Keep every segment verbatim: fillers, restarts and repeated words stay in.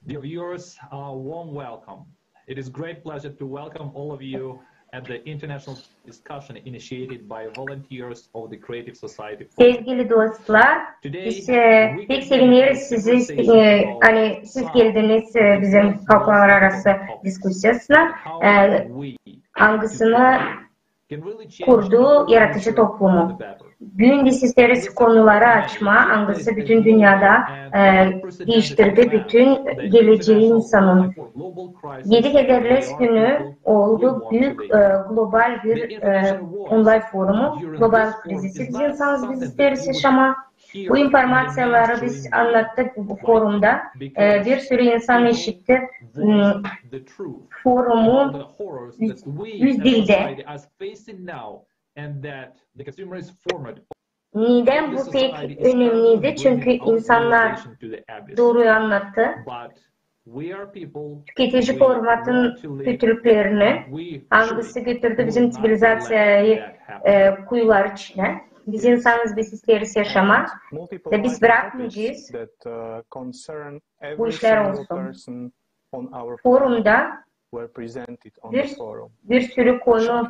Dear viewers, a warm welcome. It is great pleasure to welcome all of you at the international discussion initiated by volunteers of the Creative Society Project. Sevgili dostlar, biz e, pek sevineriz sizi, e, ani siz geldiniz e, bizim halklararası diskusiyasına, e, angısını kurdu yaratıcı toplumu. Büün biz isteeriz konuları açmaa, angısı bütün dünnedä e, diiştirdi bütün geleceeyi insanın. Edi Hederlez günü oldu büük e, global bir e, onlayn forumu, global krizisi biz insanız, biz isteeriz yaşamaa. Bu informaţiyaları biz annattık bu forumda. E, bir sürü insan işitti m, forumu üz, üz dildä. Nedän bu pek önemliydi? Çünkü insannar dooruyu annattı. Tüketici formatın kötülüklerini, angısı götürdü bizim ţivilizaţiyayı e, kuyular içinä. Biz insanız, biz isteeriz yaşamaa. Da biz brakmayacez bu işlär olsun. Forumda bir, bir sürü konu,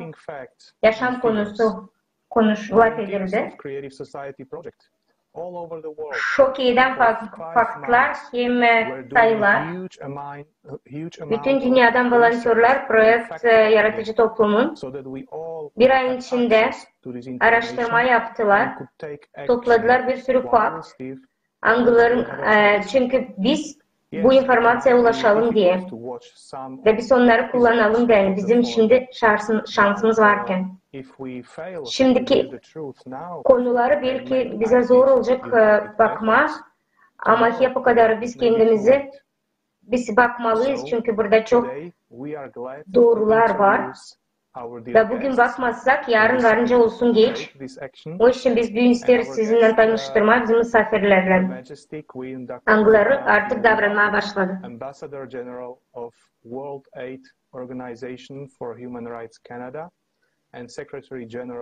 yaşam konusu konuş, lafedildi. Şok edän fak, faktlar hem e, sayılar. Bütün dünnedän volontörlär proekt e, yaratıcı toplumun bir ayın içindä aaraştırma yaptılar, topladılar bir sürü fakt, angıların, e, çünkü biz bu informaţiyaya ulaşalım deyä da biz onnarı kullanalım deyä, bizim şindi şansın, şansımız varkan. Şindiki konuları belki bizä zor olacek e, bakmaa, ama hep o kadar biz kendimizi biz bakmalıyız, çünkü burada çok doorular var. Da büün bakmazsak, yarın varınca olsun geç. O için biz büün isteeriz sizinnän tanıştırmaa bizim musaafirlerlän, angıları artık davranmaa başladı.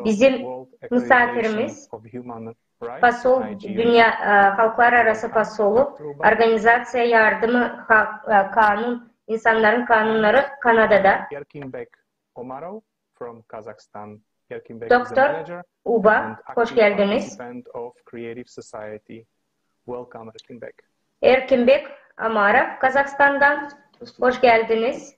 Bizim musaafirimiz, posol, dünnä e, halklararası posolu, organizaţiya yardımı, ha, e, kanun, insannarın kanunnarı Kanadada. Doktor Uba, hoş geldiniz. Erkinbek Amarov, Kazahstandan, hoş geldiniz.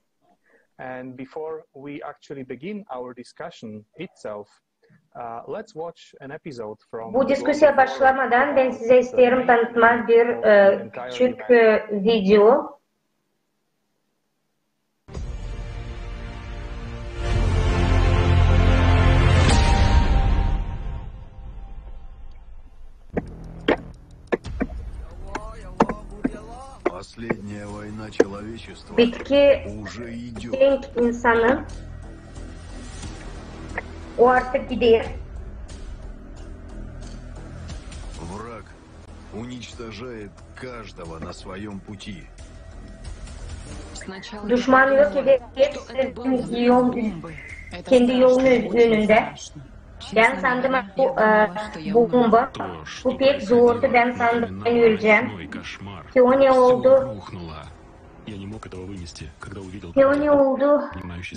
Bu diskusiya başlamadan bän sizä isteerim tanıtmaa bir e, küçük e, video. Последняя война человечества уже идёт. Bitki insanın o artık gider. Враг уничтожает каждого на своём пути. Düşman yok eder hepsini yol, kendi yolunun önündä. Bän sandım, bu e, bomba, bu pek zordu, bän sandım, bän ölecäm. Peonia oldu. Peonia oldu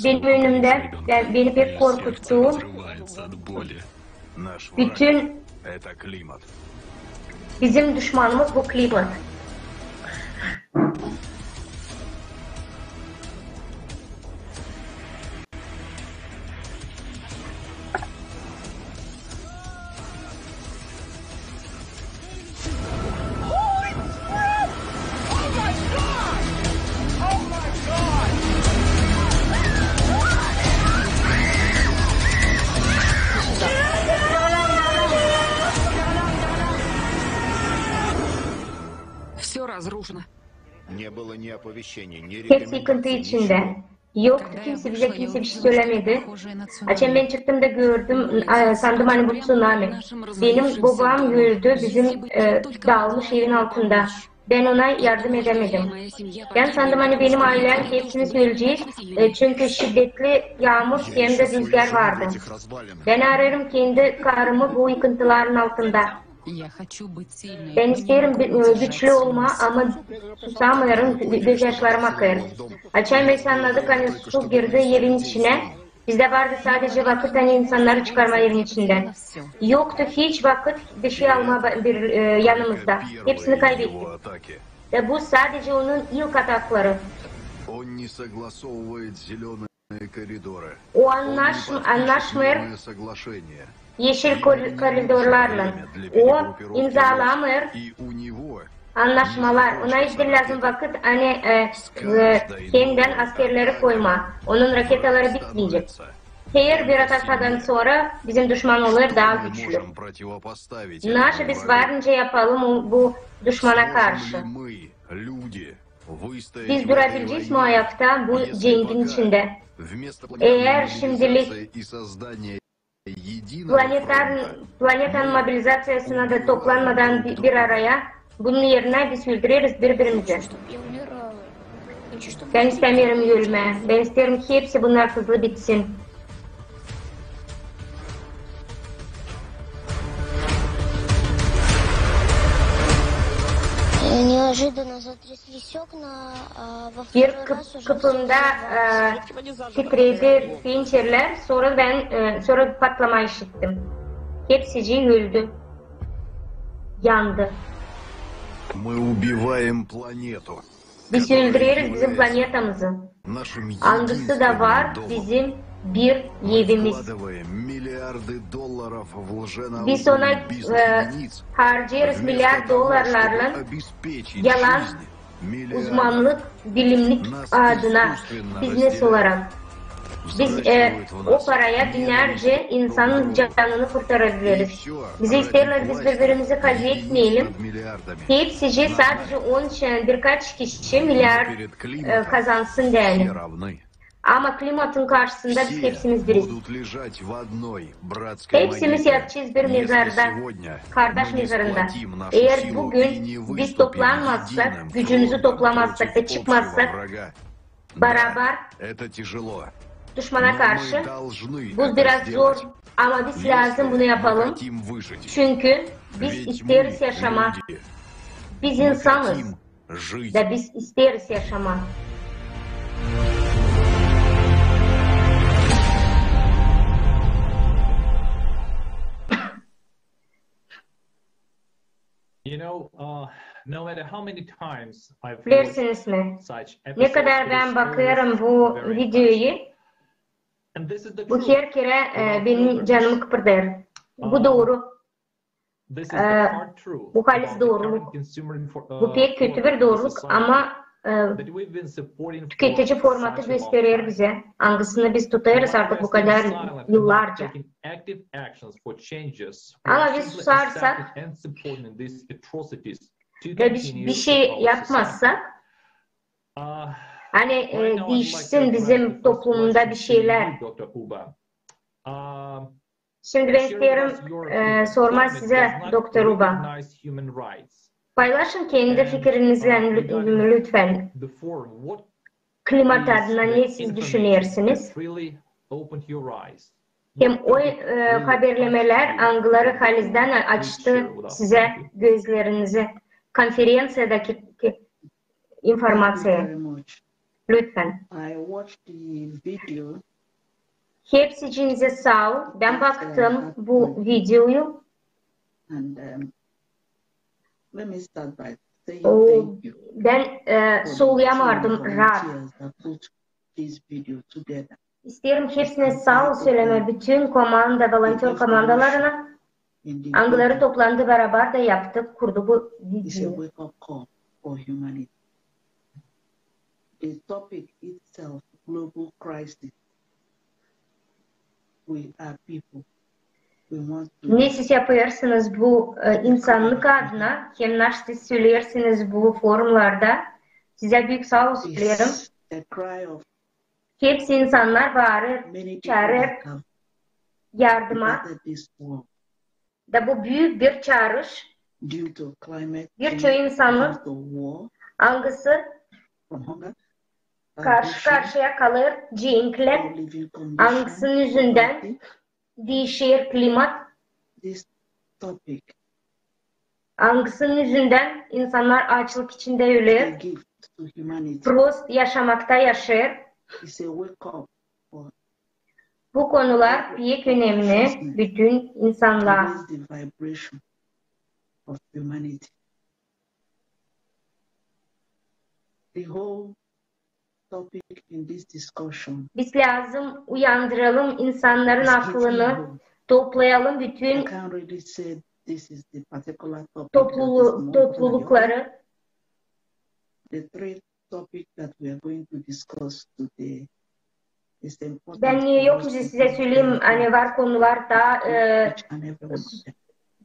benim önümdä, bän, beni pek korkuttu. Bütün bizim düşmanımız bu klimat. Всё разрушено. Hepsi yıkıntı içindä. Yoktu kimsä bizä, kimsä bir şey sölemedi. Açan bän çıktım da gördüm, sandım, ani bu tsunami. Benim bobam öldü bizim e, daalmış evin altında. Bän ona yardım edemedim. Bän sandım, ani benim aylem hepsimiz ölecez, e, çünkü şiddetli yaamur hem dä rüzgär vardı. Bän arêêrım kendi karımı bu yıkıntıların altında. Bän isteerim güçlü olmaa, ama susamêêrım, gözyaşlarım akêr. Açan bän annadım, ani su girdi evin içinä, bizdä vardı sadecä vakıt, ani insannarı çıkarmaa evin içindän. Yoktu hiç vakıt bişey almaa bir yanımızda. Hepsini kaybettik. Da bu sadecä onun ilk atakları. O annaşmêêr yeşil koridorlarlan. O imzalamêêr annaşmalar. Ona iş lääzım vakıt, ani enidän askerleri koymaa. Onun raketaları bitmeyecek. Herbir atakadan sora bizim duşman olêr taa güçlü. Naşı biz varınca yapalım bu duşmana karşı. Biz durabilecez mi ayakta bu cengin içindä? Eer şimdilik planetanın mobilizaţiyasına da toplanmadan bir araya, bunun erinä biz öldüreriz biri-birimizi. Bän istämeerim ölmää. Bän isteerim, hepsi bunnar hızlı bitsin. Bir kıpımda titredi pençerelär, sora bän sora patlamaa işittim. Hepsicii öldü. Yandı. Biz öldüreriz bizim planetamızı. Angısı da var bizim bir evimiz. Biz ona harcêêrız milliard dollarlarlan yalan uzmanlık, bilimlik adına biznes olarak. Biz o paraya binercä insanın canını kurtarabiliriz. Bizi isteerlär biz biri-birimizi kazetmeyelim. Hepsicii sadecä onun için birkaç kişi milliard kazansın deyni. Ama klimatın karşısında biz hepsimiz biriz. Hepsimiz yatacez bir mezarda, kardaş mezarında. Eer büün biz toplanmazsak, gücümüzü toplamazsak da çıkmazsak barabar duşmana karşı, bu biraz zor, ama biz lääzım bunu yapalım. Çünkü biz isteeriz yaşamaa. Biz insanız. Da biz isteeriz yaşamaa. Bilersiniz mi? Ne kadar bän bakêrım bu videoyu, bu her kerä benim canımı kıpırdêêr. Bu dooru. Bu halis dooruluk. Bu pek kötü bir dooruluk, ama tüketici formatı gösterer bizä, angısını biz tutêrız artık bu kadar yıllarca. Ama biz susarsak da biz bişey yapmazsak, ani diişsin bizim toplumunda bişeylär. Şindi bän isteerim sormaa sizä, doktor Uba. Paylaşın kendi fikirinizi lütfen. Klimat adına ne siz düşünersiniz? Hem o haberlemelär, angıları halizdän açtı sizä gözlerinizi konferenţiyadakı informaţiya. Lütfen. Hepsiciinizä saa ol. Bän baktım bu videoyu. Bän soluyamardım raat. İsteerim hepsinä saa ol sölemää bütün komanda, volontör komandalarına, angıları toplandı barabar da yaptı, kurdu bu videoyu. Ne siz yapêrsınız bu insannık adına, hem naşey siz söleersiniz bu forumlarda, sizä büük saa ol söleerim. Hepsi insannar baarêr, çaarêr yardıma. Da bu büük bir çaarış. Bir çoyu insanın, angısı karşı-karşıya kalêr cenklän, angısının üzündän diişer klimat. Angısının üzündän insannar aaçlık içindä öler, prost yaşamakta yaşêêr. Bu konular pek önemli bütün insannara. Biz lääzım uyandıralım insannarın aklını, toplayalım bütün toplulukları. Bän yokum sizä söleyim, ani var konular taa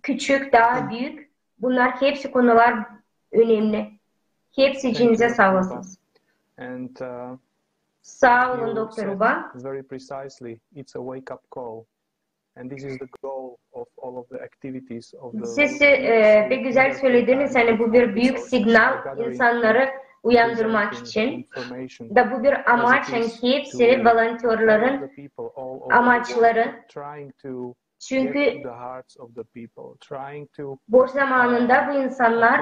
küçük, taa büük. Bunnar hepsi konular önemli. Hepsi için sizä saa olasınız. Saa olun, doktor Uba. Siz pek gözäl sölediniz, ani bu bir büük signal insannarı uyandırmak için. Da bu bir amaç, ani hepsi volontörların amaçları. Çünkü boş zamanında bu insannar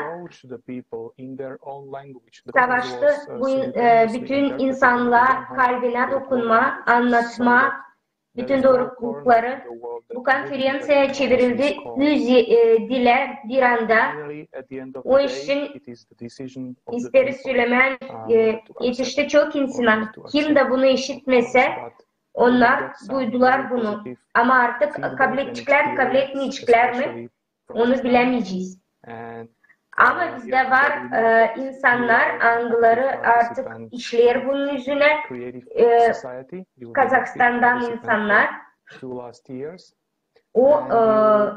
savaştı bu, bütün insannarın kalbinä dokunmaa, annatmaa bütün doruklukları. Bu konferenţiya çevirildi üz dilä bir anda. O iş için isteeriz sölemää, etişti çok insan. Kim dä bunu işitmesä, onnar duydular bunu. Ama artık kableteceklär mi, kabletmeyeceklär mi, onu bilämeyecez. Ama bizdä var insannar, angıları artık işleer bunun üzünä. Kazahstandan insannar. O,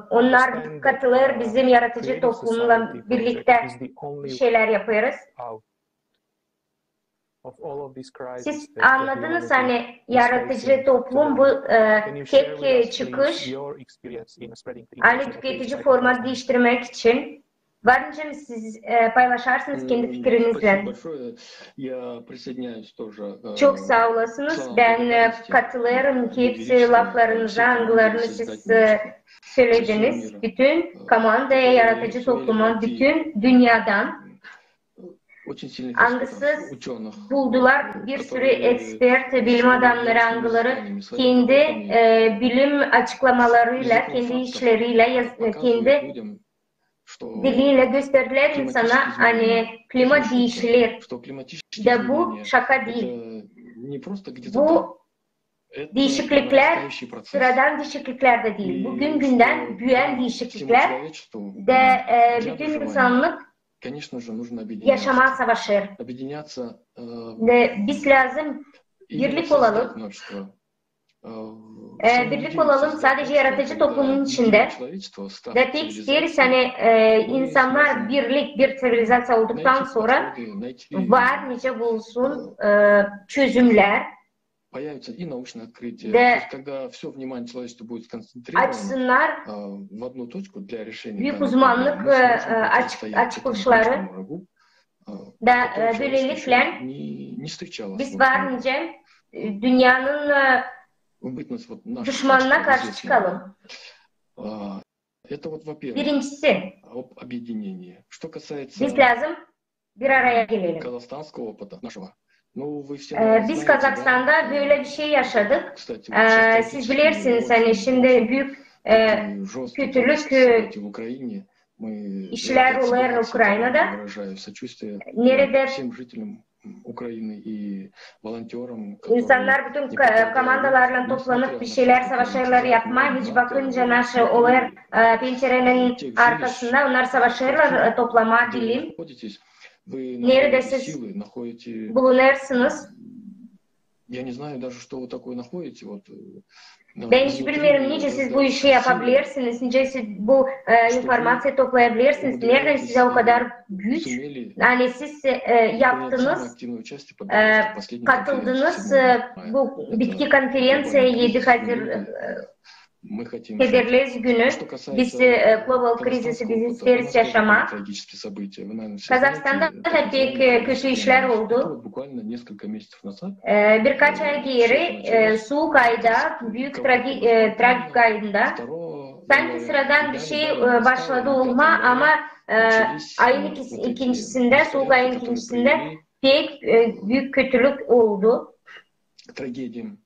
onnar katılêr bizim yaradıcı toplumnan birliktä bir şeylär yapêrız. Siz annadınız, ani yaradıcı toplum bu tek çıkış, ani tüketici format diiştirmäk için. Var nicä siz paylaşarsınız kendi fikiriniznän. Çok saa olasınız. Bän katılêrım hepsi laflarınıza, angılarını siz sölediniz. Bütün komandaya, yaradıcı topluma, bütün dünnedan. Angısı buldular bir sürü ekspert, bilim adamnarı, angıları kendi bilim açıklamalarıyla, kendi işleriyle, kendi diliyle gösterdilär insana, ani klima diişiler. Da bu şaka diil. Bu diişikliklär sıradan diişikliklär dä diil. Bu gün-gündän büüyän diişikliklär dä bütün insannık yaşamaa savaşêr. Biz lääzım birlik olalım. Birlik olalım sadece yaradıcı toplumun içindä. Da pek isteeriz, ani insannar birlik, bir ţivilizaţiya olduktan sora var nicä bulsun çözümnär. Açsınnar büük uzmannık açıklayışları. Da bölelikle biz var nicä dünnenin duşmanına karşı çıkalım. Birincisi, biz lääzım bir araya gelelim. Biz Kazahstanda bölä bir şey yaşadık. Siz bilersiniz, ani şindi büük kötülük işlär olêr Ukraynada. Neredä insannar bütün komandalarlan toplanıp bir şeylär savaşêrlar yapmaa, hiç bakınca nasıl olêr pençerenin arkasında, onnar savaşêrlar toplamaa bilim. Neredä siz bulunêrsınız? Bän hiç bilmeerim, nicä siz bu işi yapabilirsiniz, nicä siz bu informaţiyayı toplayabilirsiniz. Neredän sizä o kadar güç? Ani siz yaptınız, katıldınız bu bitki konferenţiyaya edi hazır Kederlez günü biz global krizisi biz isteeriz yaşamaa. Kazahstanda da pek kötü işlär oldu. Birkaç ay geeri, suuk ayda, büük tragik ayında, sansın sıradan bir şey başladı olmaa, ama e, ayın ikisi, ikincisindä, suuk ayın ikincisindä pek e, büük kötülük oldu. Трагедиям.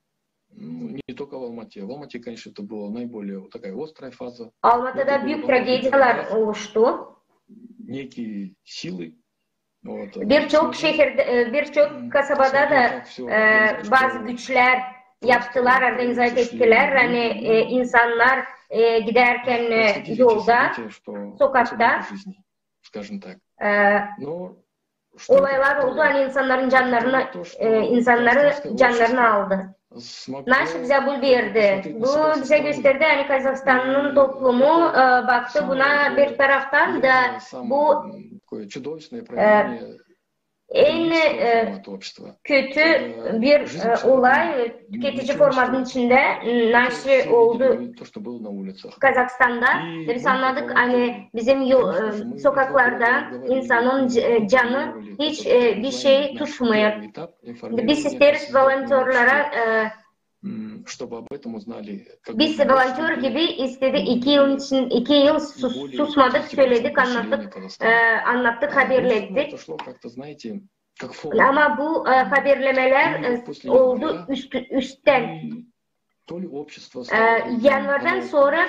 Ну, не только в Алмате. В Алмате, конечно, это была наиболее вот такая острая фаза. Almatada büük tragediyalar oluştu. Некие силы. Вот, Birçok şehirde, e, birçok kasabada da e, bazı güçlär yaptılar, organizat ettiler. Hani e, insanlar e, giderken e, yolda, sokakta скажем так. E, olaylar oldu, hani insanların canlarını, e, insanları canlarını aldı. Naşı bizä bu verdi? Bu bizä gösterdi, hani Kazahstanın toplumu e, baktı buna bir taraftan da bu e, en e, kötü bir e, olay tüketici formatın içindä naşı oldu Kazahstanda. Biz annadık, hani bizim e, sokaklarda insanın c- e, canı hiç e, bir şey tutmuyor. Biz isteeriz volontörlara e, biz volontör gibi istedik iki yıl için, iki yıl sus- susmadık, söledik, annattık, e, annattık, haberlettik. Ama bu e, haberlemelär e, oldu üst, üsttän. E, yanvardan sora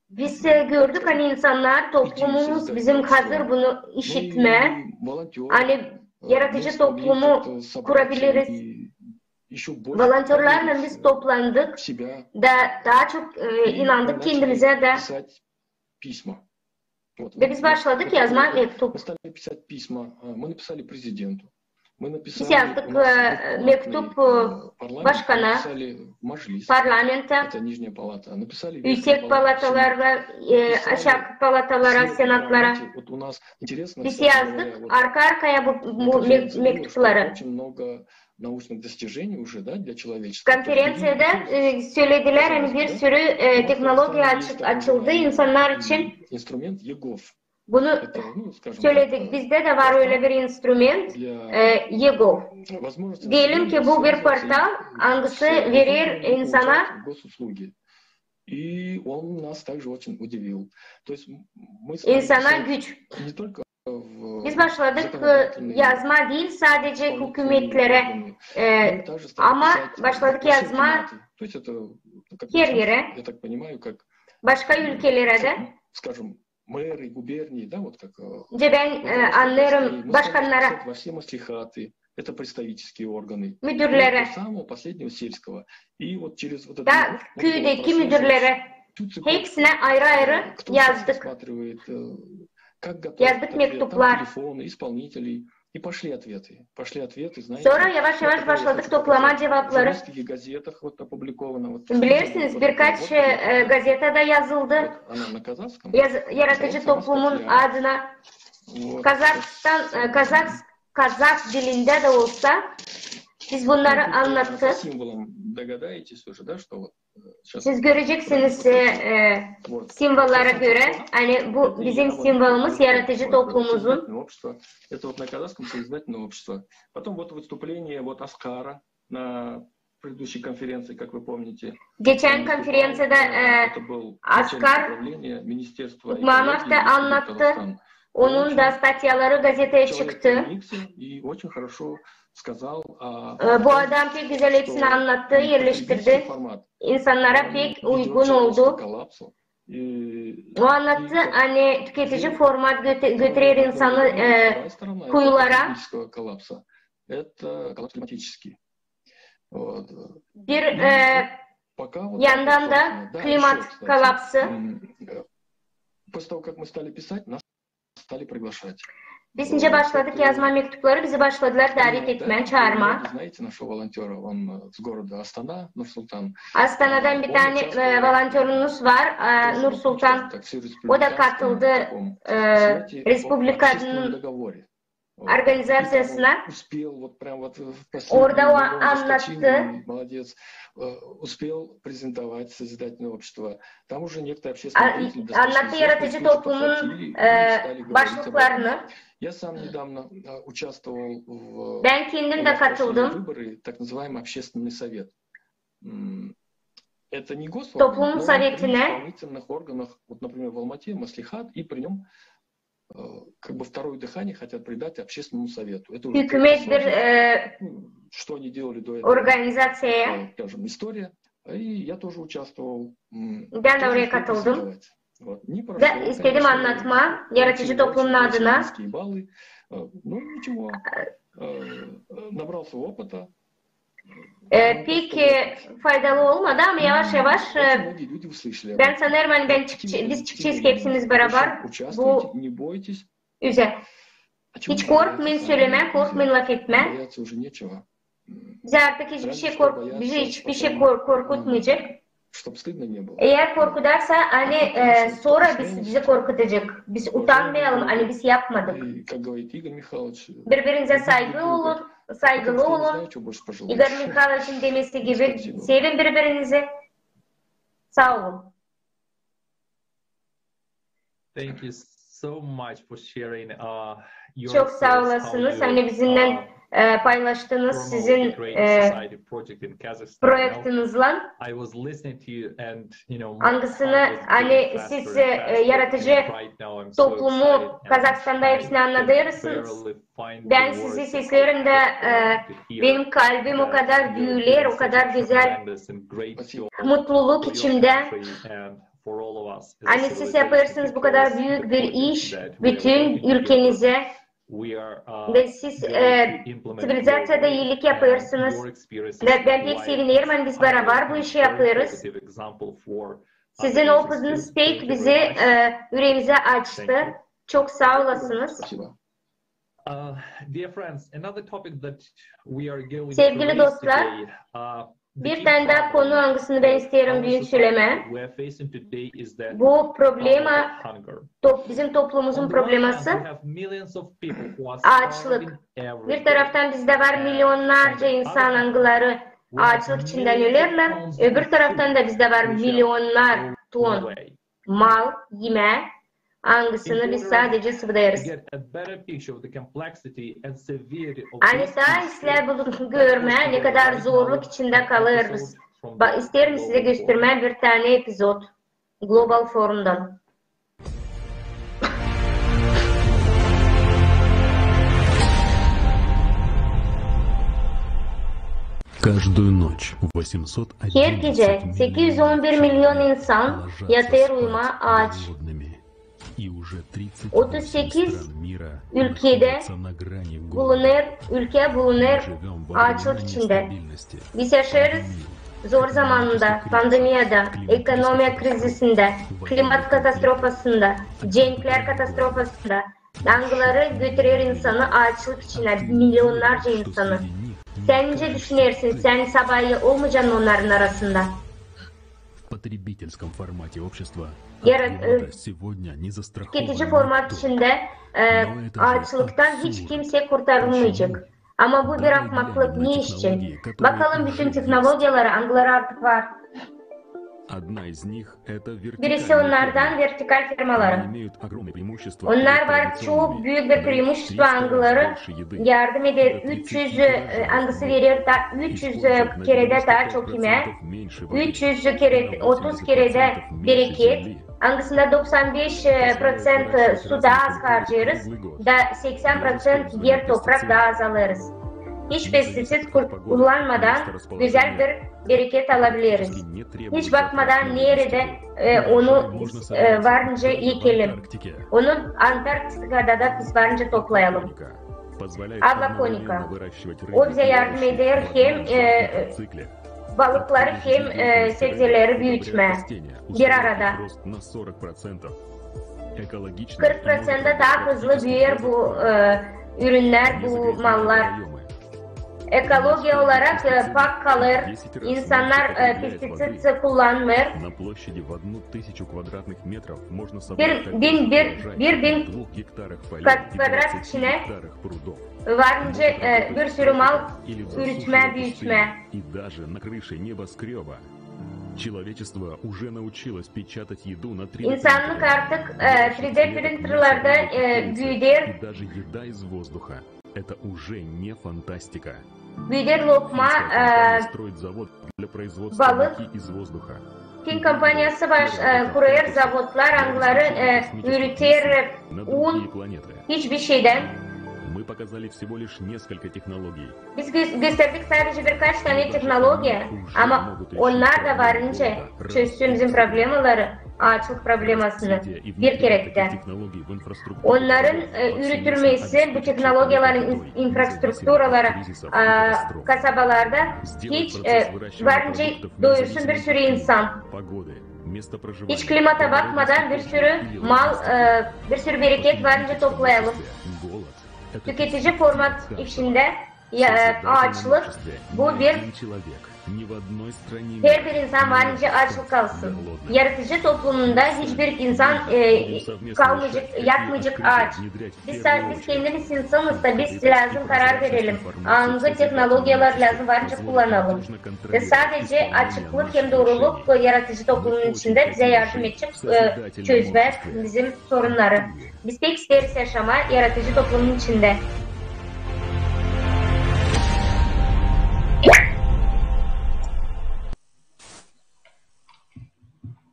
biz e, gördük, hani insanlar, toplumumuz bizim hazır bunu işitmää. Hani yaratıcı toplumu kurabiliriz. Volontörlarla biz toplandık da daha çok e, inandık kendimizä da. Ve biz başladık yazmaa mektup. Biz yazdık e, mektup e, başkana, parlamenttä, üüsek palatalara, e, aşak palatalara, senatlara. Biz yazdık arka-arkaya bu, bu me- mektupları. Konferenţiyada e, söledilär, hani bir sürü e, tehnologiya açık, açıldı insannar için. Bunu söledik, bizdä dä var ölä bir instrument, e, eGov. Deyelim ki, bu bir portal, angısı verer insana insana güç. Biz başladık e, yazmaa diil sadece hükümetlerä, e, ama başladık yazmaa her erä, başka ülkelerä dä. Nicä bän e, annêêrım, başkannara, müdürlerä, da küüdeki müdürlerä, hepsinä ayrı-ayrı yazdık. Yazdık mektuplar. Sora yavaş-yavaş başladık toplamaa cuvapları. Bilersiniz, birkaç e, gazetada yazıldı. Yaz- yaratıcı toplumun adına. Kazahstan, e, kazah, kazah dilindä dä olsa biz bunnarı annattık. Siz göreceksiniz e, e, simvollara görä, hani bu bizim simvolumuz yaratıcı toplumumuzun. Geçän konferenţiyada e, Askar Ukmanov da annattı. Onun da statyaları gazetäyä çıktı. E, bu adam pek gözäl hepsini annattı, erleştirdi. İnsannara pek uygun oldu. O annattı, hani tüketici format götü- götürer insanı e, kuyulara. Bir e, yandan da klimat kolapsı. Biz nicä başladık yazmaa mektupları, bizi başladılar davet etmää, çaarmaa. Astanadan bir tane e, volontörumuz var, e, Nur-Sultan. O da katıldı e, respublikanın organizaţiyasına. Orada o annattı. Annattı yaratıcı toplumun e, başlıklarını. Bän kendim dä katıldım. toplum sovetinä. Как бы второе дыхание хотят придать общественному совету. Это уже hükümet bir, e, что они делали до этого, organizaţiyaya. Скажем, история. И я тоже участвовал. Bän dä oraya katıldım. Da istedim annatmaa yaradıcı toplumun adına. Nabral se opıta. E, pek faydalı olmadı, ama yavaş-yavaş, e, bän sanêrım, ani bän çık-, biz çıkacez hepsimiz barabar bu üzä. Hiç korkmayın sölemää, korkmayın lafetmää. Bizi artık hiçbir şey kork-, bizi hiçbir şey kork-, korkutmayacek. Eer korkudarsa, ani, e, sora biz, bizi korkutacek. Biz utanmayalım, ani biz yapmadık. Biri-birinizä saygılı olun, saygılı olun. İgor Mihayloviçin demesi gibi, sevin biri-birinizi. Saa olun. Çok saa olasınız, ani bizimnän, e, paylaştınız sizin, e, proektinizlän. Angısını, ani siz, e, yaradıcı toplumu Kazahstanda hepsini annadêrsınız. Bän sizi seslerim dä, e, benim kalbim o kadar büüyer, o kadar gözäl, mutluluk içimdä. Ani siz yapêrsınız bu kadar büük bir iş bütün ülkenizä. Ve siz, e, ţivilizaţiyada iilik yapêrsınız. Ve bän pek sevinerim, ani biz barabar bu işi yapêrız. Sizin opıdınız pek bizi, e, üreemizi açtı. Çok saa olasınız. Sevgili dostlar, bir tanä dä konu, angısını bän isteerim büün sölemää. Bu problema, top-, bizim toplumumuzun probleması, aaçlık. Bir taraftan bizdä var milyonnarca insan, angıları aaçlık içindän ölerlär, öbür taraftan da bizdä var milyonnar ton mal, imää, angısını biz sadecä sıvadêrız. Ani taa islää bunu görmää, ne kadar zorluk içindä kalêrız. Ba-, isteerim sizä göstermää bir tanä epizod Global Forumdan. Her gecä sekiz üz on bir milyon insan yatêr uyumaa aaç. Otuz sekiz ülkedä bulunêr, ülkä bulunêr aaçlık içindä. Biz yaşêêrız zor zamanında, pandemiyada, ekonomiya krizisindä, klimat katastrofasında, cenklär katastrofasında. Angıları götürer insanı aaçlık içinä, milyonnarca insanı. Sän nicä düşünersin, sän sabaa olmayacan onnarın arasında? Tüketici format içindä, e, aaçlıktan hiç kimsey kurtarılmayacek. Ama bu bir ahmaklık. Ne için? Bakalım bütün tehnologiyaları, angıları artık var. Birisi onnardan vertikal fermaları. Onnar var çok büük bir преимущество, angıları yardım eder üç üz, e, angısı verer taa üç üz, e, keredä taa çok imää, üç üz kerä, otuz keredä bereket, angısında doksan beş proţent suda az harcêêrız, da seksän proţent er, toprak taa az alêrız. Hiç pestiţid kul-, kullanmadan gözäl bir bereket alabileriz. Hiç bakmadan neredä, e, onu biz, e, varınca ekelim. Onu Antarktikada da biz varınca toplayalım. Avvaponika. O bizä yardım eder hem, e, balıkları hem, e, sebzeleri büütmää bir arada. Kırk proţentä taa hızlı büüyer bu, e, ürünnär, bu mallar. Ekologiya olarak, e, pak kalêr, insannar, e, pestiţid kullanmêêr. Bir bin, bir, bir bin kvadrat içinä varınca, e, bir sürü mal ürütmää, büütmää. Insannık artık, e, tri D printerlerdä, e, büüder. Büüder lokma, e, balık. Fin kompaniyası baş, e, kurêr zavodlar, angıları, e, ürüter un hiçbir şeydän. Biz gö-, gösterdik sadece birkaç tane tehnologiya, ama onnar da var nicä çözsün bizim problemaları, aaçlık problemasını bir kerektä. Onnarın, e, ürütülmesi, bu tehnologiyaların in-, infrastrukturalara, e, kasabalarda hiç, e, var nicä doyursun bir sürü insan. Hiç klimata bakmadan bir sürü mal, e, bir sürü bereket var nicä toplayalım. Tüketici format içindä, ya, aaçlık, bu bir, herbir insan var nicä aaç kalsın. Yaratıcı toplumunda hiçbir insan, e, kalmayacek, yatmayacek aaç. Biz sa-, biz kendimiz insanız da biz lääzım karar verelim, angı tehnologiyalar lääzım var nicä kullanalım. Ve sadece açıklık hem dooruluk yaratıcı toplumun içindä bizä yardım edecek, e, çözmää bizim sorunnarı. Biz pek isteeriz yaşamaa yaratıcı toplumun içindä.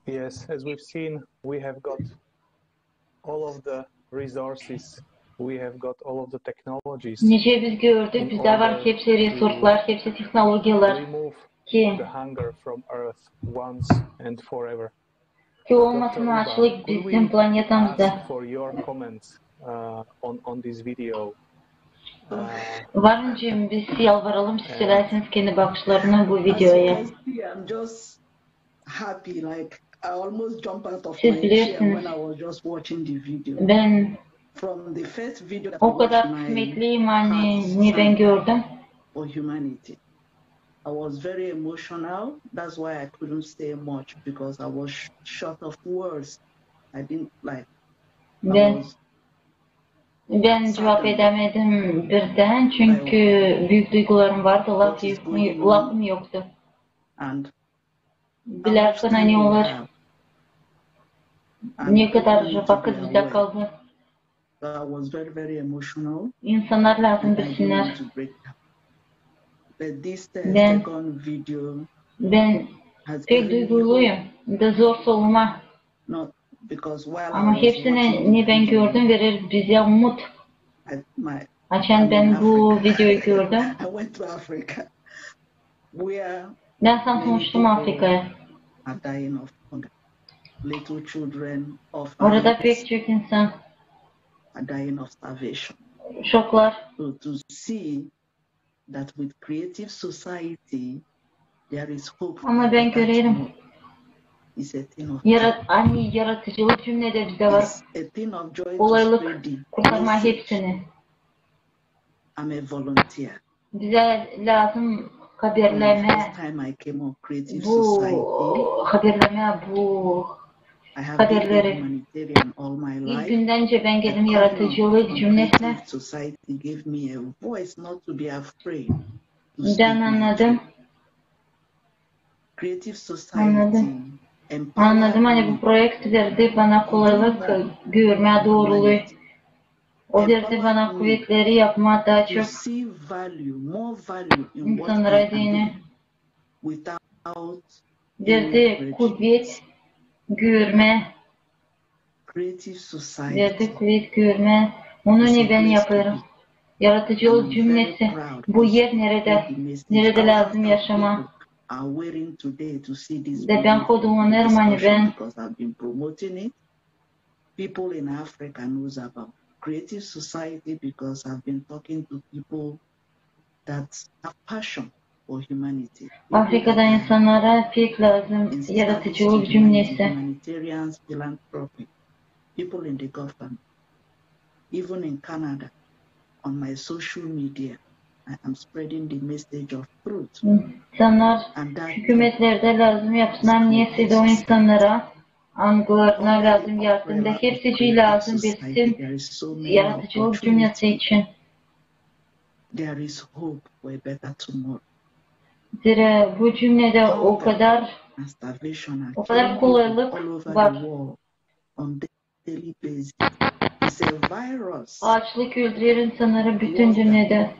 Yes, as we've seen, we have got all of the resources, we have got all of the technologies. Nicä biz gördük, bizdä var hepsi resurslar, hepsi tehnologiyalar ki, the hunger from Earth once and forever. Ki olmasın aaçlık bizim planetamızda. Var nicä biz yalvaralım, siz söläsiniz kendi bakışlarını bu videoya. Siz bilersiniz, bän o kadar kısmetliyim, ani ne bän gördüm. I was very emotional. That's why I couldn't say much, because I was sh-, short of words. I didn't, like, I was, bän cuvap edämedim birdän, çünkü büük duygularım vardı, laf yok, lafım yoktu. And bilärsiniz, ani olar, ne kadar vakıt bizdä kaldı. Insannar lääzım bilsinnär. Bän, bän pek duyguluyum, da zor soluma. Ama hepsinä, ne bän gördüm, verer bizä umut. Açan bän bu videoyu gördüm, bän sannıştım Afrikaya. Orada pek çok insan şoklar. Ama bän görerim, yarat-, ani yaratıcılık cümnedä bizdä var kolaylık kurtarmaa hepsini. Bizä lääzım haberlemää, bu haberlemää, bu haberleri. İlk gündän nicä bän geldim yaratıcılık cümnesinä. Bän annadım. Annadım. Annadım, ani bu proekt verdi bana kolaylık görmää dooruluyu. O verdi bana kuvetleri yapmaa taa çok insannara deyni. Verdi kuvet görmää. Verdi kuvet görmää. Onu ne bän yapêrım. Yaratıcılık cümnesi. Bu er neredä, neredä lääzım yaşamaa. Da bän hodlanêrım, ani bän Afrikada insannara pek lääzım yaratıcılık cümnesi. İnsannar hükümetlerdä lääzım yapsınnar nesä o insannara, angılarına lääzım yardım da hepsicii lääzım bilsin yaratıcılık cümnesi için. Zerä bu cümnedä o kadar, o kadar kolaylık var. Aaçlık öldürer insannarı bütün dünnedä.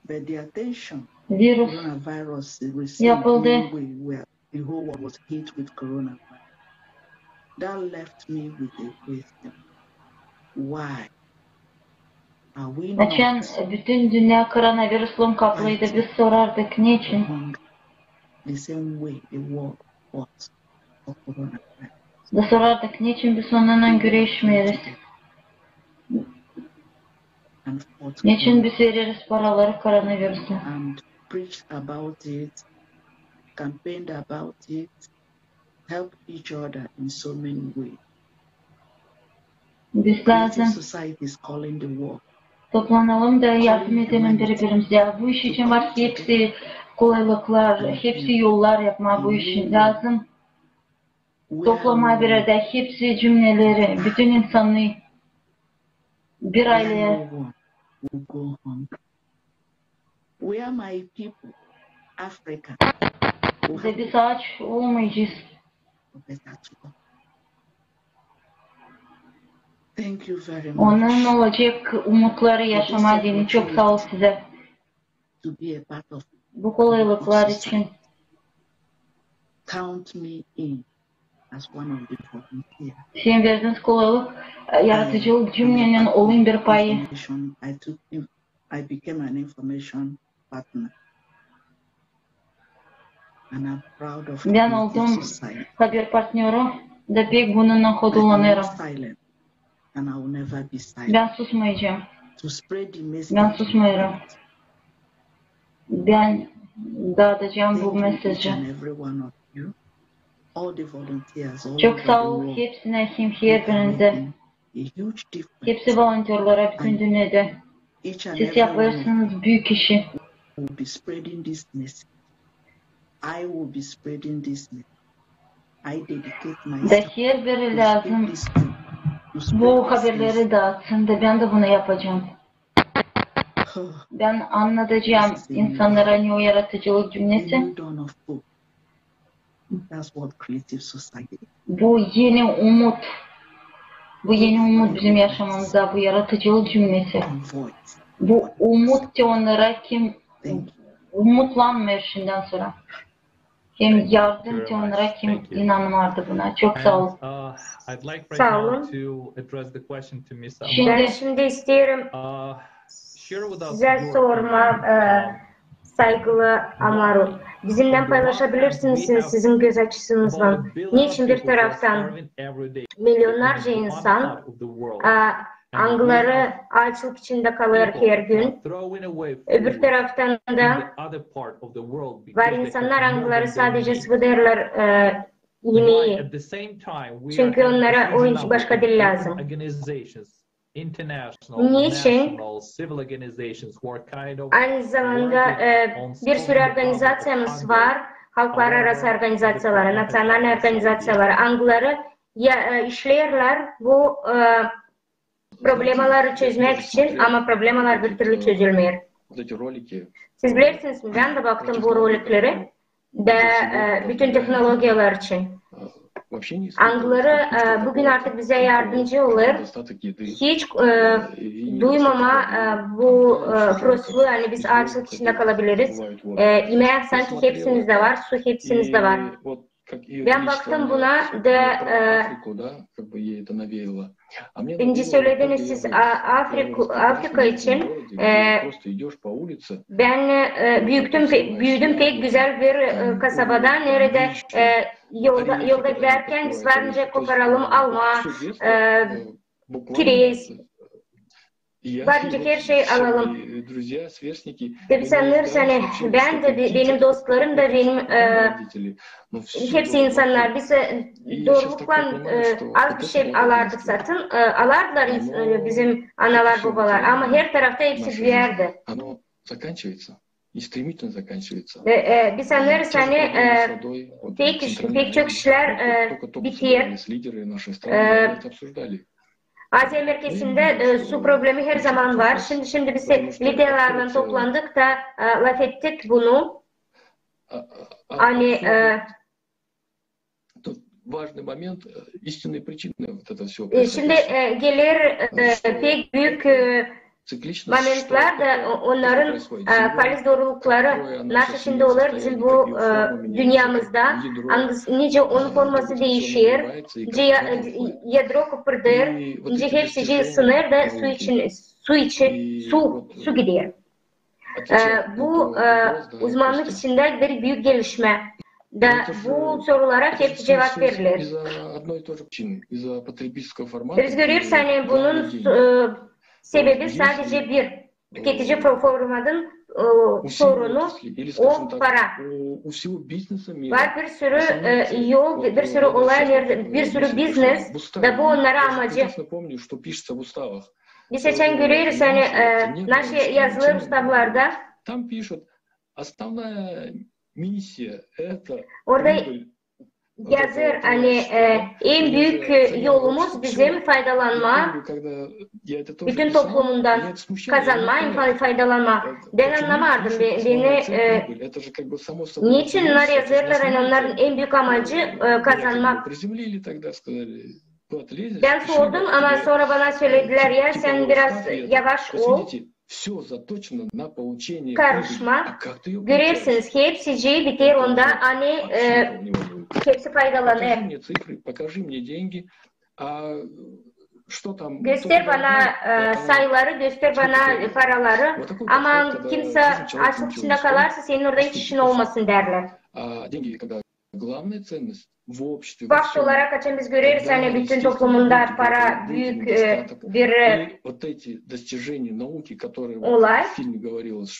But the attention Virus coronavirus received yapıldı. When we were, the whole world was hit with coronavirus. That left me with a question. Why are we not Açan bütün dünnä koronaviruslan kaplıydı, biz sorardık, neçin? Among the same way the world fought for coronavirus. Da sorardık, neçin biz onunnan güreşmeeriz? And fought Neçin biz vereriz paraları koronavirusa? And preached about it, campaigned about it, helped each other in so many ways. Biz lääzım Society is calling the world. Toplanalım da yardım edelim biri-birimizä. Bu iş için var hepsi kolaylıklar, hepsi yollar yapmaa bu işin. Lääzım toplamaa bir arada hepsi cümneleri, bütün insanı bir ayleyä. Who go hungry? Where my people, Africa, Da biz aç olmayacez. Better to go. Thank you very much. Onun olacek umutları yaşamaa deyni. Çok saa ol sizä To be a part of bu kolaylıklar için. Count me in as one of the volunteers. Sen verdiniz kolaylık, e, yaratıcılık cümnenin olayım bir payı. Information, I took in, I became an information partner. And I'm proud of Bän Creative oldum Society. Haber partnörü da pek bununnan I'm hodulanêrım. not silent, and I will never be silent. Bän susmayacam. To spread the message. Bän susmêêrım. Bän daadacam bu Thank you, each mesajı. And every one of you, all the volunteers, all Çok over saa the ol world, hepsinä hem who are herbirinizi. making a huge difference. Hepsi volonterlara bütün dünnedä. Each and Siz every one of yapêrsınız büük işi. Will be spreading this message. I will be spreading this message. I dedicate Da myself herbiri to lääzım speak this truth, to spread bu this haberleri message. Daatsın da bän dä bunu yapacam. Bän annadacam insannara ne o yaratıcılık A cümnesi. New dawn of hope. That's what Creative Society Bu eni umut. Bu eni umut bizim yaşamamızda, bu yaratıcılık cümnesi. convoys. Bu umut te onnara, kim Thank you. umutlanmêêr şindän sora. Hem yardım te onnara, kim inanmardı buna. Çok saa ol. Uh, I'd like right Sağ now olun. To address the question to Miss Şimdi Ben şimdi isteerim Uh, share with us sizä your sormaa, opinion. e, saygılı Amaru. Bizimnän paylaşabilirsiniz sizin göz açısınızdan. Neçin bir taraftan milyonnarca insan, e, angıları aaçlık içindä kalêr her gün, öbür taraftan da var insannar, angıları sadecä sıvıdêrlar, e, imeyi. Çünkü onnara o hiç başka diil lääzım. Neçin? Aynı zamanda, e, bir sürü organizaţiyamız var, halklararası organizaţiyaları, natsionalnıy organizaţiyaları, angıları ya, e, işleerlär bu, e, problemaları çözmäk için, ama problemalar bir türlü çözülmeer. Siz bilersiniz mi, bän dä baktım bu rolikleri da, e, bütün tehnologiyalar için. Angıları, e, büün artık bizä yardımcı olêr. Hiç, e, duymamaa, e, bu, e, prostluu, ani biz aaçlık içindä kalabiliriz. E, imäk sanki hepsimizdä var, su hepsimizdä var. Bän baktım buna da, e, indi sölediniz siz, a, Afrika, Afrika için, e, bän, e, büüdüm, pe-, büüdüm pek gözäl bir, e, kasabada, neredä, e, yolda, yolda gidärkän biz var nicä koparalım alma, e, kirez, var nicä her şey alalım. Da biz annêêrız, ani bän dä, be-, benim dostlarım da, benim, e, hepsi insannar, biz, e, dooruluklan, e, az bir şey alardık satın, e, alardılar ins-, e, bizim analar, bobalar, ama her tarafta hepsi büüyärdi. E, e, biz annêêrız, ani, e, pek, pek çok işlär, e, biter. E, Aziya merkezindä, e, su problemi her zaman var. Şindi, şindi biz lideralarlan toplandık da, e, lafettik bunu. Ani, e, e, şindi, e, geler, e, pek büük, e, momentlarda o-, onnarın, e, haliz doorulukları nasıl şindi olêr bizim bu, e, dünnemizdä, angısı, nicä onun forması diişer, nicä ya-, e, yadro kıpırdêêr, nicä hepsicii sınêr da su için, su için, su, su gider. E, bu, e, uzmannık içindä bir büük gelişmä. Da bu sorulara hepsi cuvap veriler. Biz göreriz, ani bunun, e, sebebi sadecä bir. Tüketici pro-, formanın, e, sorunu o para. Var bir sürü, e, yol, bir sürü olay, bir sürü biznes, da bu onnarın amacı. Biz açan göreriz, ani, e, nasıl yazılêr ustavlarda. Orada yazêr, ani, e, en büük, e, yolumuz bizim faydalanma, bütün toplumundan kazanma, fay-, faydalanma. Bän annamardım, be-, beni, e, neçin onnar yazêrlar, ani onnarın en büük amacı, e, kazanmak. Bän sordum, ama sora bana söledilär, ya sän biraz yavaş ol, karışma. Görersiniz, hepsicii biter onda, ani, e, hepsi faydalanêr. Göster bana, e, sayıları, göster bana paraları, ama kimsä aaçlık içindä kalarsa, senin orada hiç işin olmasın, derlär. Fakt olarak, açan biz göreriz, ani bütün toplumunda para büük, e, bir, e, olay.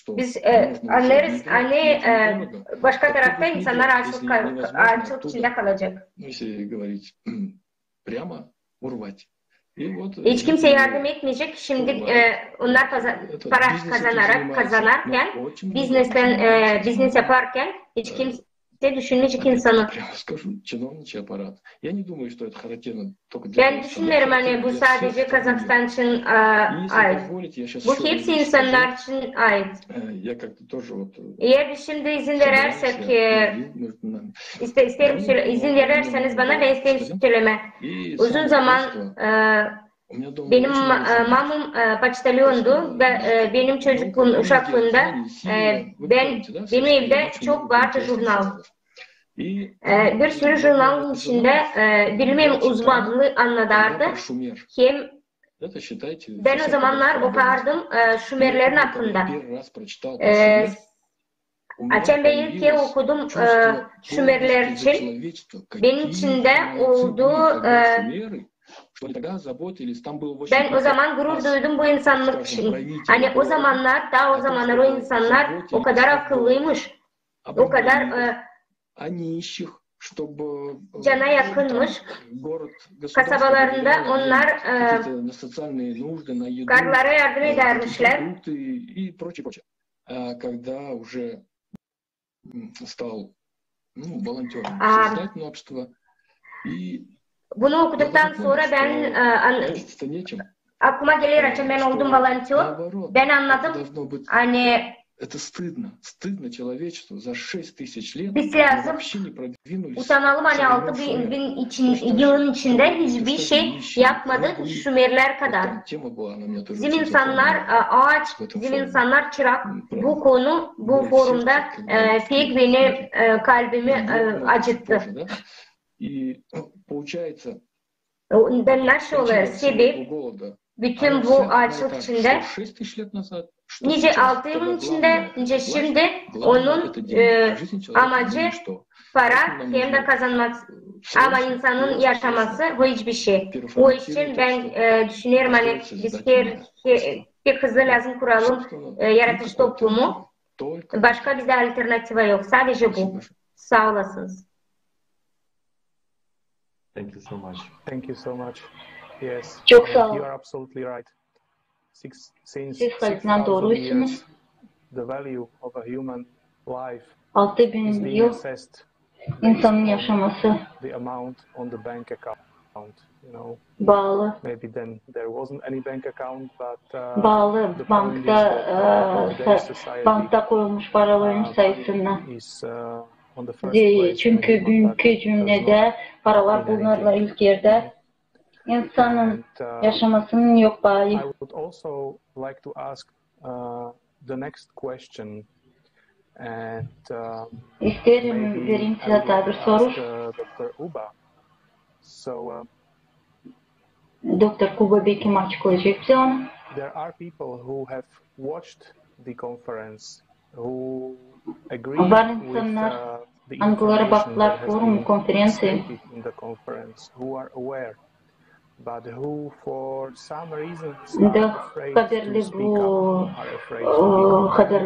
Biz, e, annêêrız, ani, e, başka tarafta insannar aaçlık, aaçlık içindä kalacek. Hiç kimsä yardım etmeyecek. Şindi, e, onnar para kazanarak, kazanarkan, bizneslän, e, biznes yaparkan hiç kimsä düşünmeyecek insanı. Bän düşünmeerim, ani bu sadecä Kazahstan için, e, ait. Bu hepsi insannar için ait. Eer biz şindi izin verärsek, e, iste-, isteerim sölä-, izin verersäniz bana, bän isteerim sölemää. Uzun zaman, e, benim ma-, e, mamam, e, poçtalondu da, e, benim çocukluum, uşaklıımda, e, bän, benim evdä çok vardı jurnal. E, bir sürü jurnalın içindä, e, bilmeerim, uzmanlıı annadardı. Hem bän o zamannar okardım, e, şumerlerin akkında. E, açan bän ilk kerä okudum, e, şumerler için, benim içimdä oldu, e, bän o zaman gurur duydum bu insannık için. Ani o zamannar, taa o zamannar o insannar o kadar akıllıymış, o kadar, e, cana yakınmış, kasabalarında onnar, e, karılara yardım edärmişlär. Bunu okuduktan sora bän, e, an-, aklıma geler, açan bän oldum volontör, bän annadım, ani biz lääzım utanalım, ani altı bin, bin için, yılın içindä hiçbir şey yapmadık şumerlär kadar. Bizim insannar, e, aaç, bizim insannar çırak. Bu konu, bu forumda, e, pek beni, e, kalbimi, e, acıttı. Nasıl olêr sebep bütün bu aaçlık içindä, nicä altı yılın içindä, nicä şindi, onun, e, amacı para hem dä kazanmak, ama insanın yaşaması, bu hiçbir şey. O için bän, e, düşünerim, ani biz pek hızlı lääzım kuralım, e, yaratıcı toplumu. Başka bizdä alternativa yok, sadecä bu. Saa olasınız. Thank you so much. Thank you so much. Yes, çok saa olun. You are absolutely right. Siz hakikaten doğrusunuz. Altı bin yıl insanın yaşaması bağlı. Bağlı bankta, e, bankta koyulmuş paraların sayısına. Çünkü büünkü cümledä paralar bulunêrlar ilk erdä. İnsanın yaşamasının yok paayı. I would also like to ask, uh, the next question, and, uh, İsteerim vereyim sizä taa bir soruş. Doktor Kuba. So, uh, Doktor Kuba beki açıklayacek bizä onu. There are people who have watched the conference, who agree with, uh, the information that has been stated in the conference, who are aware, but who for some reasons are afraid to speak up, are afraid to be heard,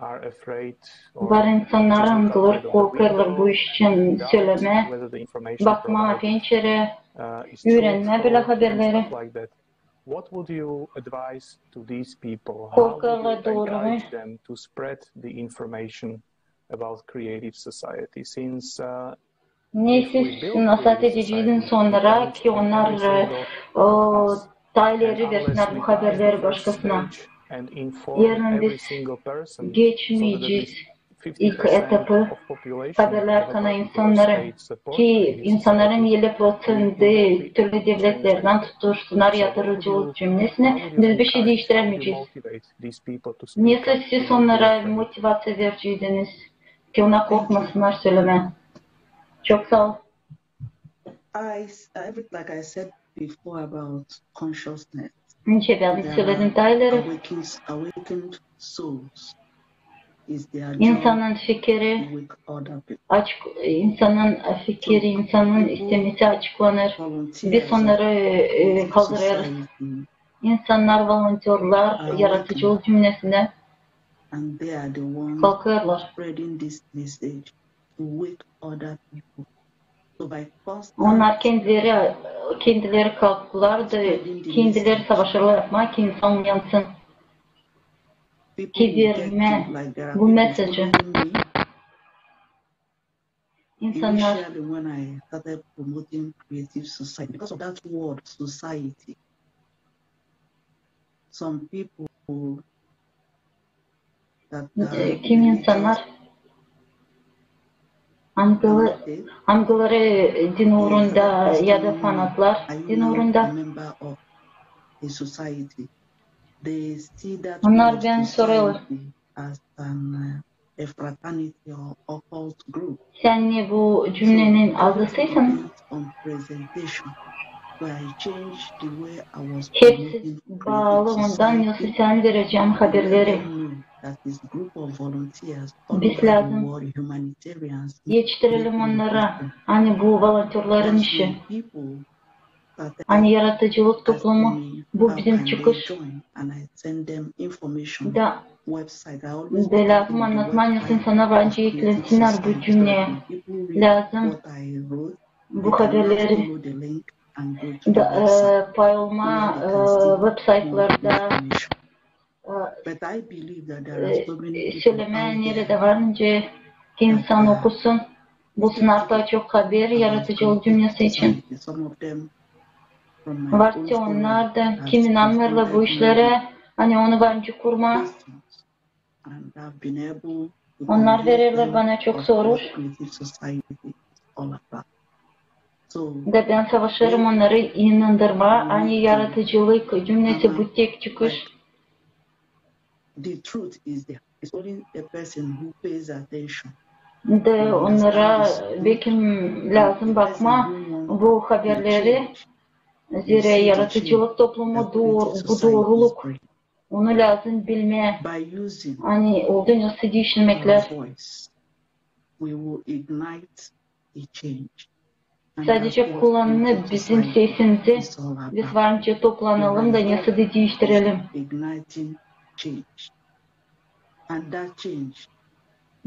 are afraid or to talk about it. Var insannar, angıları korkêrlar bu iş için sölemää, bakmaa pençerä, üürenmää bölä haberleri. What would you advise to these people? How would you encourage them to spread the information about Creative Society? Since, uh, ne siz nasaat edeceniz onnara, ki onnar, e, o, taa ileri versinnär bu haberleri başkasına? Eer biz geçmeyecez ilk etapı, haberlär kana insannarı, ki insannarın elli proţenti türlü devletlerdän tutuşsunnar yaradıcılık cümnesinä, biz bişey diiştiremeyecez. Nesoy siz onnara motivaţiya vereceydiniz, ki onnar korkmasınnar sölemää? Çok saa ol. I s-, every-, like I said before about consciousness, nicä bän söledim taa ileri, insanın fikiri, açık, insanın fikiri, insanın istemesi açıklanêr. Biz onnarı, e, kaldırêrız. İnsannar, volontörlar, yaradıcılık cümnesinä kalkêrlar. Onnar kendileri, kendileri kalkêrlar da kendileri savaşêrlar yapmaa, ki insan uyansın. Ki vermää bu mesajı. İnsannar. Initially, when I started promoting Creative Society, because of that word, society, some people that, e, kimi insannar, angıları din uurunda ya da fanatlar din uurunda, onnar bendä sorêrlar. Sän ne bu cümnenin azısıysın? Hepsi baalı ondan, nesoy sän verecän haberleri. Biz lääzım etiştirelim onnara, ani bu volontörların işi. Ani yaradıcılık toplumu, bu bizim çıkış. Da, da lääzım annatmaa, nesoy insannar var nicä eklensinnär bu cümneyä. Lääzım bu haberleri da, e, paylaşmaa, e, websaytlarda, e, sölemää neredä var nicä, ki insan okusun, bulsun taa çok haber yaradıcılık cümnesi için. Var te onnar da, kimi inanmêêrlar bu işlerä, ani onu var nicä kurmaa. Onnar vererlär bana çok soruş. Da bän savaşêrım onnarı inandırmaa, ani yaradıcılık cümnesi bu tek çıkış. Da onnara bekim lääzım bakmaa bu haberleri, zerä yaradıcılık toplumu, bu dooruluk. Onu lääzım bilmää, ani oldu nesoy diişilmeklär. Sadecä kullanıp bizim sesimizi, biz var nicä toplanalım da nesoy da diiştirelim.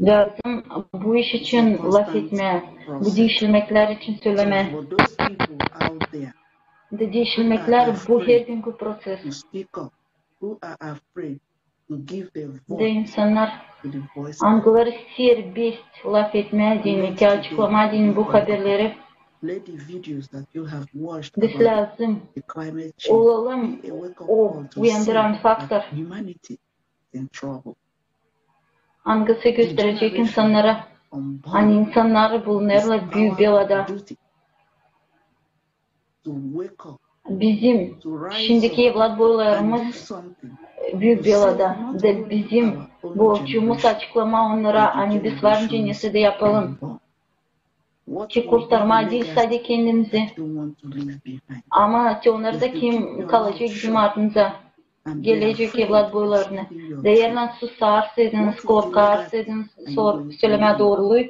Lääzım bu iş için lafetmää, bu diişilmeklär için sölemää. Da diişilmeklär bu hergünkü proţes. Da insannar, angıları serbest lafetmää deyni, ki açıklamaa deyni bu haberleri. Biz lääzım olalım o uyandıran faktor, angısı gösterecek insannara, ani insannar bulunêrlar büük belada. Bizim şindiki evlat boylarımız büük belada. Da bizim borcumuz açıklamaa onnara, ani biz var nicä nesä dä yapalım. Ki kurtarmaa diil sade kendimizi, ama te onnarı da, kim kalacek bizim ardımıza, gelecek evlat boylarını. Da eer susarsaydınız, korkarsaydınız sor-, sölemää dooruluyu,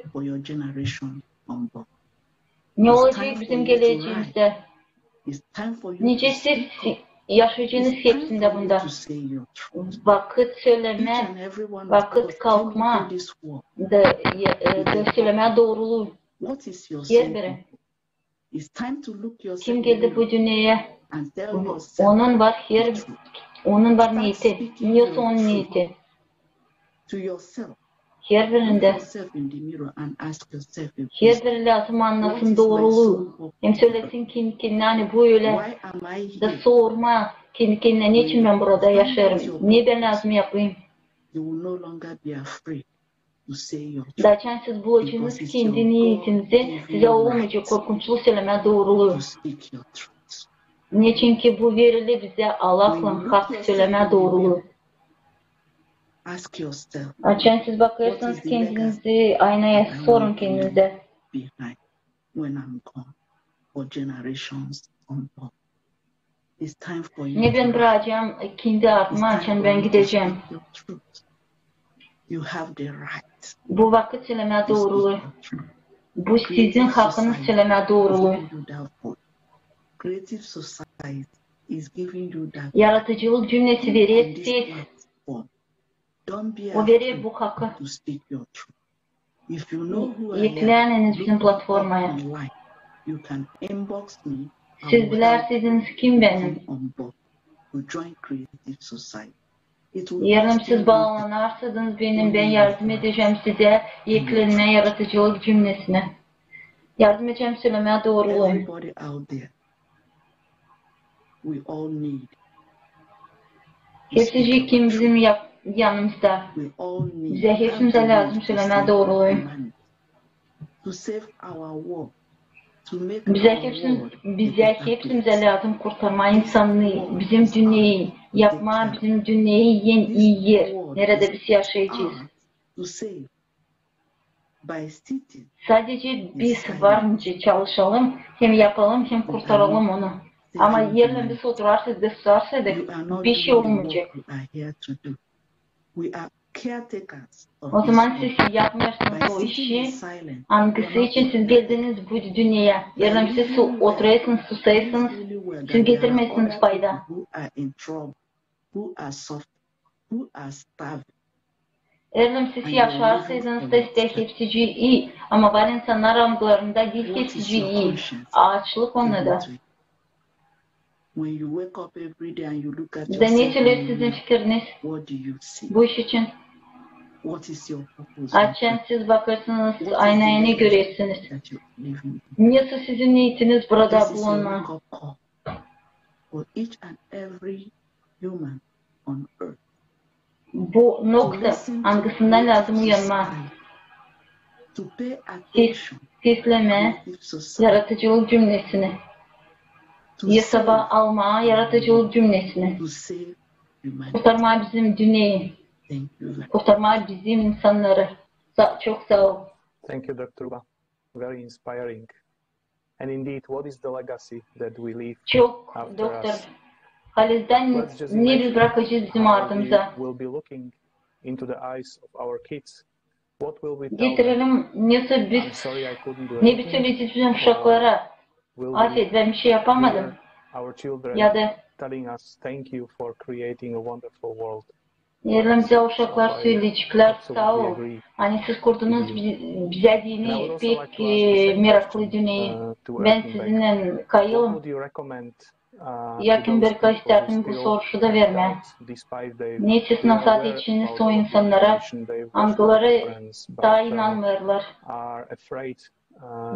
ne olacek bizim geleceemizdä? Nicä siz yaşayacenız hepsindä bunda? Vakıt sölemää, vakıt kalkmaa da, e, da sölemää dooruluyu. Herbiri, kim geldi bu dünneyä, onun var her, onun var neeti. Nesä onun neeti? Herbirindä. Herbiri lääzım annasın dooruluyu hem sölesin kendi-kendinä, ani bu ölä, da sormaa kendi-kendinä: neçin bän burada yaşêêrım? Ne bän lääzım yapayım? Da açan siz bulacenız kendi neetinizi, sizä olmayacek korkunçlu sölemää dooruluyu. Neçinki bu verildi bizä Allahlan hak sölemää dooruluyu. Açan siz bakêrsınız kendinizi aynaya, sorun kendinizä: ne bän bırakacam kendi ardıma, açan bän gidecäm? Bu vakıt sölemää dooruluyu. Bu sizin hakınız sölemää dooruluyu. Yaradıcılık cümnesi verer ses. O verer bu hakı. Ekläniz bizim platformaya. Siz bilärsiz, kim bän. Eer siz baalanarsaydınız benim, bän yardım edecäm sizä eklenmää yaradıcılık cümnesinä. Yardım edecäm sölemää dooruluyu. Hepsicii, kim bizim ya-, yanımızda. Bizä hepsimizä lääzım sölemää dooruluyu. Bizä hepsim-, bizä hepsimizä lääzım kurtarmaa insannıı, bizim dünneyi, yapmaa bizim dünneyi en ii er, neredä biz yaşayacez. Sadece biz var nicä çalışalım hem yapalım hem kurtaralım onu. Ama eer biz oturarsak da susarsaydık, bişey olmayacek. Ozaman siz yapmêêrsınız o işi, angısı için siz geldiniz bu dünneyä. Eer siz su-, oturêrsınız, susêrsınız, siz getirmeersiniz fayda. Eer siz yaşarsaydınız da, sizä hepsicii ii, ama var insannar, angılarında diil hepsicii ii. Aaçlık onda da. Da ne söleer sizin fikiriniz bu iş için? Açan siz bakêrsınız aynaya, ne görersiniz? Nesoy sizin neetiniz burada bulunmaa? Bu nokta, angısından lääzım uyanmaa. Ses-, seslemää yaradıcılık cümnesini. Esaba almaa yaradıcılık cümnesini. Kurtarmaa bizim dünneyi. Kurtarmaa bizim insannarı. Sa-, çok saa ol. Thank you, doktor. Very inspiring. And indeed, what is the legacy that we leave after us? Çok, doktor. Halizdän ne biz brakacez bizim ardımıza? Let's just imagine how we will be looking into the eyes of our kids. What will we tell them? Getirelim, nesoy biz, ne biz söleyecez bizim uşaklara? Afet, bän bişey yapamadım. Ya da telling us, "Thank you for creating a wonderful world." Eer bizä uşaklar söleyeceklär: "Saa ol, ani siz kurdunuz bi-, bizä deyni pek, e, meraklı dünneyi." Bän sizinnän kayılım. Yakin bir kayı istäärdim bu soruşu da vermää. Ne siz nasaat edeceniz o insannara, angıları taa inanmêêrlar?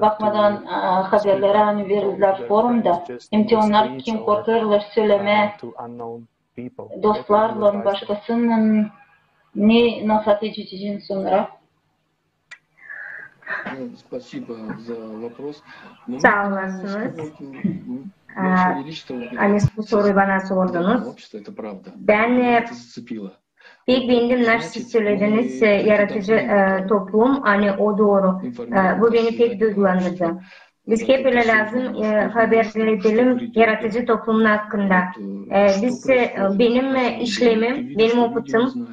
Bakmadan, a, haberlerä, ani verildilär forumda, hem te onnar, kim korkêrlar sölemää dostlarlan, başkasınnan, ne nasaat edeceniz onnara? Saa olasınız. Ani bu soruyu bana sordunuz. Bän pek beendim, naşey siz sölediniz, yaratıcı toplum, ani o dooru. Bu beni pek duygulandırdı. Biz hep ölä lääzım haberledelim yaratıcı toplumun hakkında. Biz, benim işlemim, benim oputım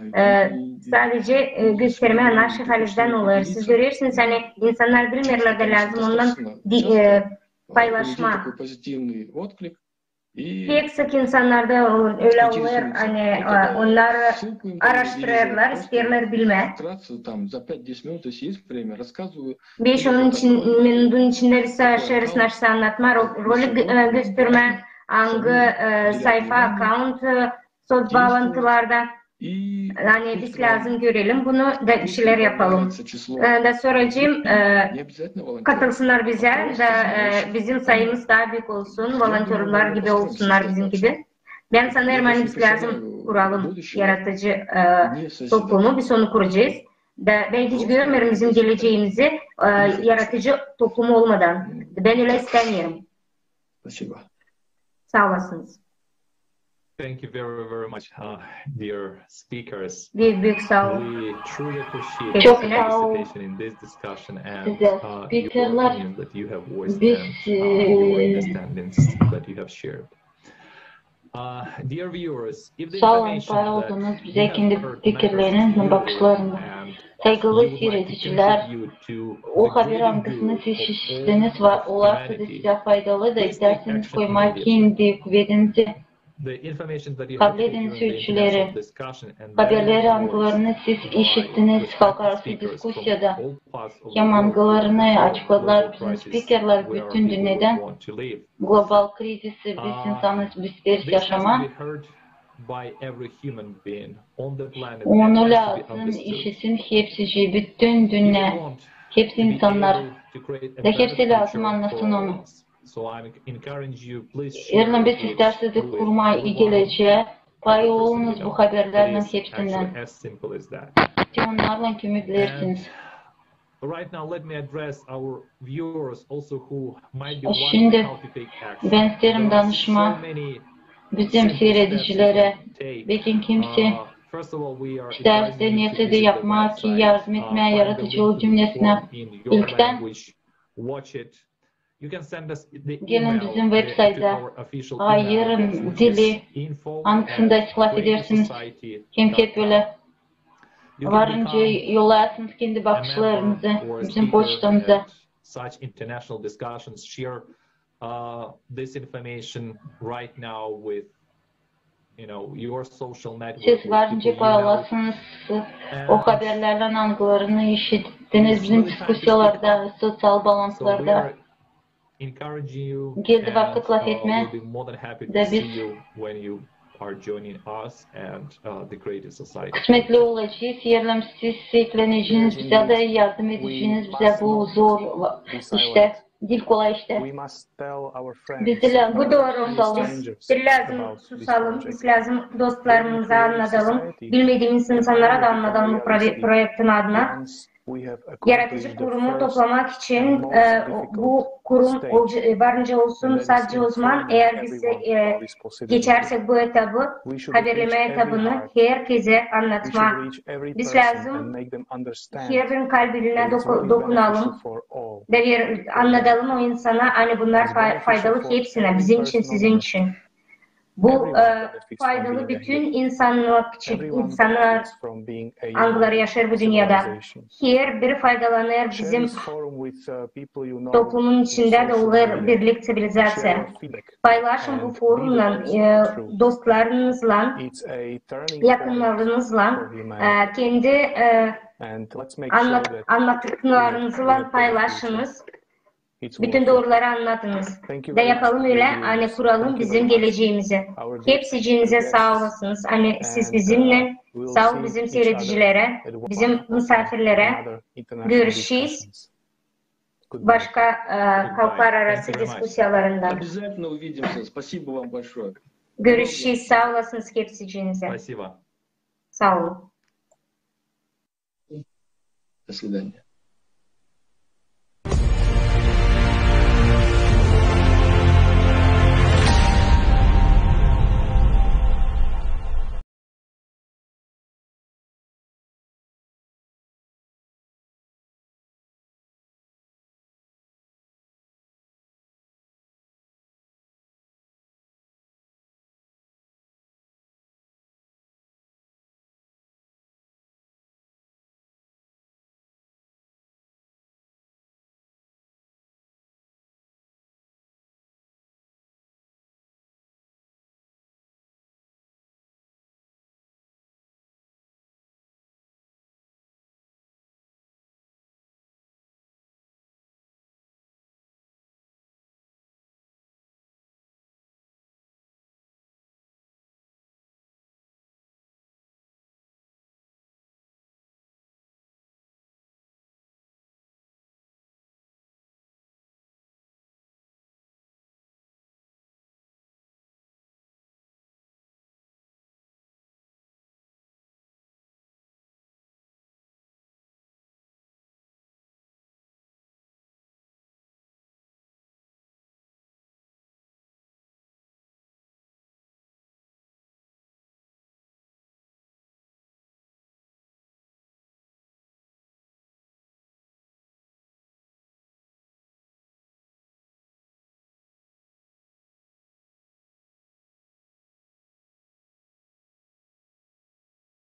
sadecä göstermää, naşey halizdän olêr. Siz görersiniz, ani insannar bilmeerlär da lääzım ondan paylaşmaa. Pek sık insannarda ölä olêr, ani onnar aaraştırêrlar, isteerlär bilmää. Beş-on minudun içindä biz savaşêrız naşey annatmaa, rolik göstermää, angı sayfa, akaunt, socbaalantılarda. Ani biz lääzım görelim bunu da bir şeylär yapalım. Da soracam, katılsınnar bizä da bizim sayımız taa büük olsun, volontörlär gibi olsunnar bizim gibi. Bän sanêrım, ani biz lääzım kuralım yaratıcı toplumu, biz onu kuracez. Da bän hiç görmeerim bizim geleceemizi yaratıcı toplumu olmadan. Bän ölä istämeerim. Saa olasınız. Büük, büük saa olun. Çok saa olun sizä, spikerlär. Biz saa olun, paylaştınız bizä kendi fikirleriniz, bakışlarınız. Saygılı siiredicilär, o haber, angısını siz işittiniz, olarsa da sizä faydalı da isteerseniz koymaa kendi kuvedinizi, kablediniz ölçüleri. Haberleri, angılarını siz işittiniz halklararası diskusiyada, hem angılarını açıkladılar bizim spikerlär bütün dünnedän. Global krizisi, biz insanız, biz isteeriz yaşamaa. Onu lääzım işitsin hepsicii, bütün dünnä, hepsi insannar. Da hepsi lääzım annasın onu. Eer biz isteerseniz kurmaa ii gelecää, pay olunuz bu haberlärlän hepsindän. Te onnarlan kömeklersiniz. Şindi bän isteerim danışmaa bizim siiredicilerä. Bekim kimsey isteer neysä dä yapmaa ki yardım etmää yaradıcılıq dünnesinä. İlktän gelin bizim veb-sayta, ayırın dili, angısında siz lafedersiniz, hem hep ölä varınca yollayasınız kendi bakışlarınızı bizim poçtamıza. Siz varınca paylaşınız o haberlärlän, angılarını işittiniz bizim diskusiyalarda, soţial baalantılarda. Geldi vakıt lafetmää, da biz kısmetli olacez, eer siz ekleneceniz bizä da yardım edeceniz bizä bu zor iştä. Diil kolay iştä. Bu dooru, biz lääzım susalım, biz lääzım dostlarımıza annadalım, bilmediimiz insannara da annadalım bu proe-, proektin adına. Yaratıcı kurumu toplamak için, e, bu kurum varınca olsun sadecä ozaman, eer biz geçärsäk bu etabı, haberlemää etabını, herkezä annatmaa. Biz lääzım herbirinin kalbinä doku-, dokunalım da annadalım o insana, ani bunnar faydalı hepsinä, bizim için, sizin için. Bu, e, faydalı bütün insannık için, insannar, angıları yaşêêr bu dünnedä. Herbiri faydalanêr bizim toplumun içindä dä olêr birlik, ţivilizaţiya. Paylaşın bu forumnan, e, dostlarınızlan, yakınlarınızlan, e, kendi, e, annat-, annattıklarınızlan paylaşınız. Bütün dooruları annadınız. Da yapalım ölä, ani kuralım bizim geleceemizi. Hepsiciinizä saa olasınız, ani siz bizimnän. Saa olun bizim siiredicilerä, bizim musaafirlerä. Görüşecez başka, e, halklararası diskusiyalarında. Görüşecez. Saa olasınız hepsiciinizä. Saa olun. До свидания.